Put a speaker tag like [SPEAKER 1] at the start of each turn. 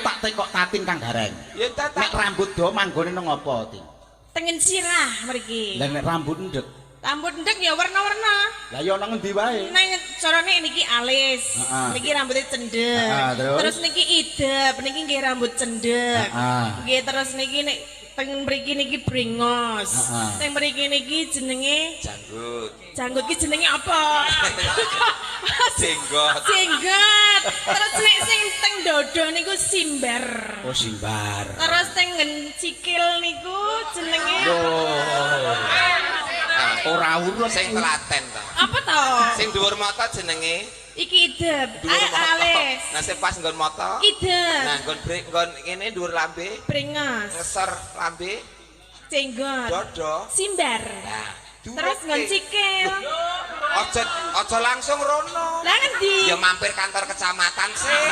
[SPEAKER 1] tak tekok Tatin, Kang Gareng.
[SPEAKER 2] Ya tak.
[SPEAKER 1] Nek rambut dawa manggone nang apa, Tin?
[SPEAKER 3] Tengen sirah mriki.
[SPEAKER 1] Lah, nek rambut ndek?
[SPEAKER 3] Rambut ndek ya warna-warna.
[SPEAKER 1] Lah ya nang ngendi wae?
[SPEAKER 3] Nang carane niki alis, niki rambutnya cendek.
[SPEAKER 1] Terus?
[SPEAKER 3] Terus niki idep, niki nggih rambut cendek. Nggih, terus niki nek teng mriki niki brengos. Teng mriki niki jenenge
[SPEAKER 2] Janggut.
[SPEAKER 3] Janggut ki jenenge apa?
[SPEAKER 2] Jenggot.
[SPEAKER 3] Jenggot. Terus nek sing teng dodo niku simbar.
[SPEAKER 1] Oh, simbar.
[SPEAKER 3] Terus teng nggen sikil niku jenenge
[SPEAKER 1] Loh. Ora urut.
[SPEAKER 2] Sing telaten ta.
[SPEAKER 3] Apa to?
[SPEAKER 2] Sing dhuwur mata jenenge?
[SPEAKER 3] Iki idep.
[SPEAKER 2] Dhuwur
[SPEAKER 3] Ayo,
[SPEAKER 2] mata.
[SPEAKER 3] alis.
[SPEAKER 2] Nah, sing pas nggon mata.
[SPEAKER 3] Idep.
[SPEAKER 2] Nah, nggon brek nggon ngene dhuwur lambe,
[SPEAKER 3] Brengos.
[SPEAKER 2] Ngesor lambe,
[SPEAKER 3] Jenggot.
[SPEAKER 2] Dodo.
[SPEAKER 3] Simbar.
[SPEAKER 2] Nah,
[SPEAKER 3] Terus nggon sikil.
[SPEAKER 2] Aja aja langsung rono.
[SPEAKER 3] Lah, ngendi?
[SPEAKER 2] Ya mampir kantor kecamatan sih.